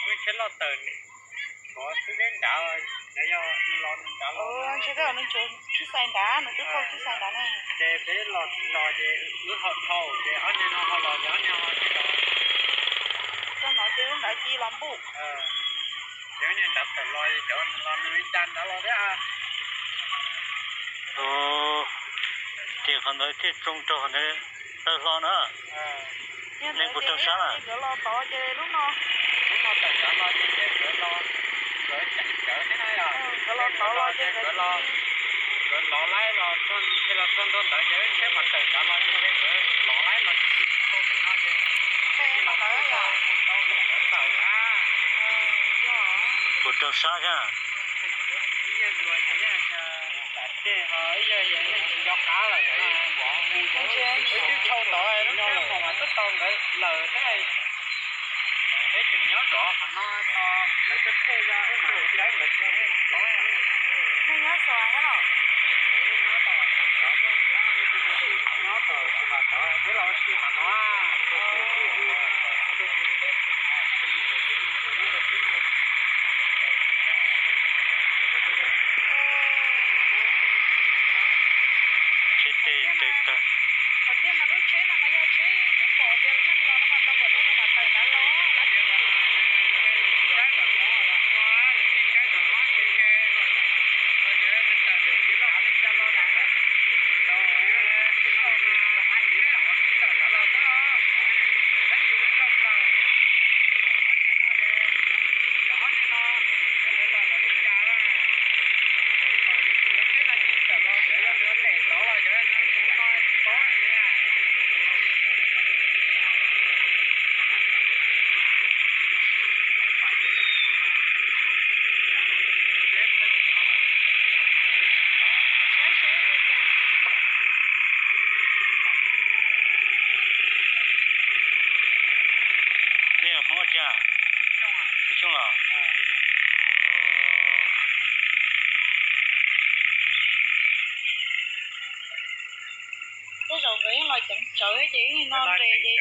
Lub tsheb loj tawm, ntshe twb los nrad los, nws twb thauj tib xais nrad na. Ces peb los tsis los ces wb ho dhau ces ob niag no ho los ces ob niag ho tsis los. Txog no ces lub nrad cia los npuj. Ces ob niag nrad tawm los ces cov los nws li cas nrad los thiab. Ces qhov ntawd thiaj tsoo rau qhov ntawd tawg hlo na. Neeg puas raug sab na? Nkawd los tod ces lub no, lub no tawm nrad los ces nkawd los, nkawd ceev tsawv thiab na yom. Nkawd los tod los ces nkawd los, nkawd lov laib los txog, los txog ntua ntawd ces lub tsheb mas tawm nrad los ces nkawd lov laib los txog ntawm no ces tawm na. Puas raug sab thiab? Ib yog xyov, ib yog yeej tsis nco qab lawm, wb twb dhau tod lub tsheb mus mas twb tau nkawd lawm thiab. Peb tseem nyob zov qhov no, lawv tuaj phem, wb mam li saib nkawd tsev. Nyob zov thiab los? Nyob tom Xas Vas tod, peb los ua si qhov no. Tsheb tej tawg tag. Qhov tiag mas lub tsheb no mas yog tsheb twb pom tias neeg los no mas tau kom neeg no mas tawm nrad los na. Nej yog Hmoob tsi? Ib Xyooj los? Tej zaum nkawd yeej los ceev tsawv ces yeej no nres ces